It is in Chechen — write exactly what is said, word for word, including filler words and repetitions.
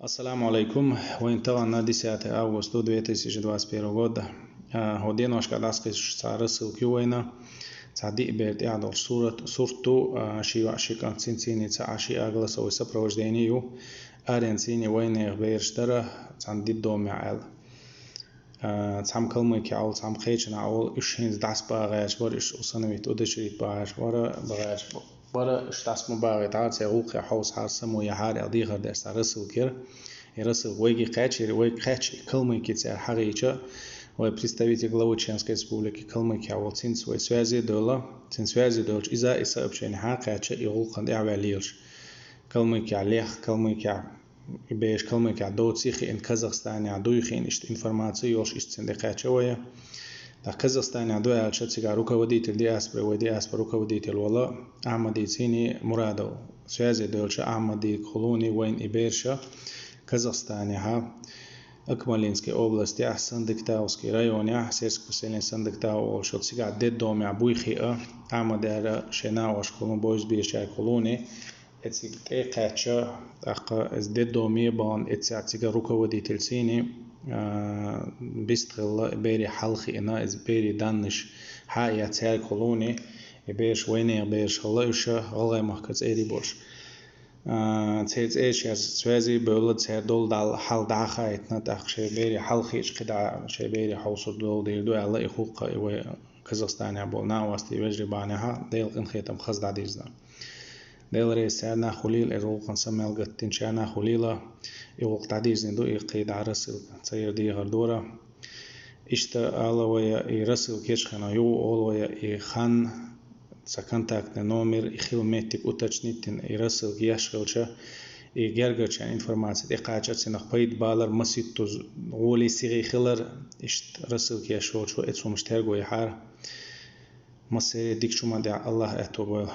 Ассаламу алейкум. Вайн тагӀанна десятое августа две тысячи двадцать первого года. ХӀо деношка дӀасакхийсуш цхьа рассылка ю вайна. Цхьа диъ бер тӀехь долуш сурат, сурт ду, ши йоӀ, ши кӀант, цин цийний ца Ӏа, ши а голосовой сопровождение ю. Арен цийний вайнех бераш дара, цхьана диддомехь аьлла. Цхьамма Калмыкия Ӏол, цхьамма кхечанхьа Ӏол, уьш хӀинца дӀасабагӀаьраш бара, уьш усыновить, удочерить багӀаьраш бара, багӀаьраш бара, уьш дӀасамабагӀийтахьара, церан гӀуллакхе хьовсахьара, само яхьара аьлла дехар деш цхьа рассылка яра. И рассылка вайга кхаьчира, вайга кхаьчча, и Калмыки цара хьагӀийча, вай представитель главы Чеченской Республики Калмыкия волу, цуьнца вай связи а девлла, цуьнан связи а девлча, иза и сообщение хьакхаьчча, и гӀуллакхана тӀаьхьаваьлла лелаш. Калмыкия лех, Калмыкия и бераш Калмыкехь доций хиъна, Казахстанехь дуй хиъна, иштта информаци йолуш, иштта цуьнан тӀе кхаьчча вай. ТӀаккха Казахстанехь ду аьлча, цигахь руководитель диаспоры, вай диаспоры руководитель волу Ахьмади цийний Мурадов. Связи девлча Ахьмадигахула вайна и бераша Казахстанехьа, Акмолинской областехь, Сандыктаускан районехь, сельское поселение Сандыктау олуш, цигахь деддомехь буй хиъна, Ахьмадера шен накъошкахула, бойз бийшачаьргахула. Эциг тӀе кхаьчча, тӀаккха иза деддоме бахана, эццехь цигара руководитель цийний, а, бистхилла, берийн хьал хиъна, иза берийн данныш хьа а яц цаьргахула, и бераш вайнехан бераш хилла уьш, гӀалгӀай махка цӀерий болуш. А, церан цӀераш яз связи бевлла, церан долу дӀа-, хьал дӀа а хаийтина, тӀаккха шайн берийн хьал хиъча кхидӀа шайн берийн хьовсур долу дийр ду аьлла, и хӀокху и вай Казахстанехь болу накъостий, вежарий бахьанехьа, Делан къинхетам хаза дӀадирзина. Делан реза царна хуьлийла, и гӀуллакхана са мел гатдинчарна хуьлийла, и гӀуллакх дӀадирзина ду, и кхидӀа рассылка ца яра дехар дора. Иштта ала вай, и рассылка ечу хенахь юха олу вай, и хан, цхьа контактный номер, и хилла меттиг уточнить дина, и рассылка еш хилча, и гергарчарна информаци тӀекхачар, цунах пайда балар, масийтта гӀоле сихо хилар, иштта рассылка еш волчо эцу хӀумаш терго яхьара. Массеран дикачу хӀуманна тӀехь АллахӀа аьтто бойла.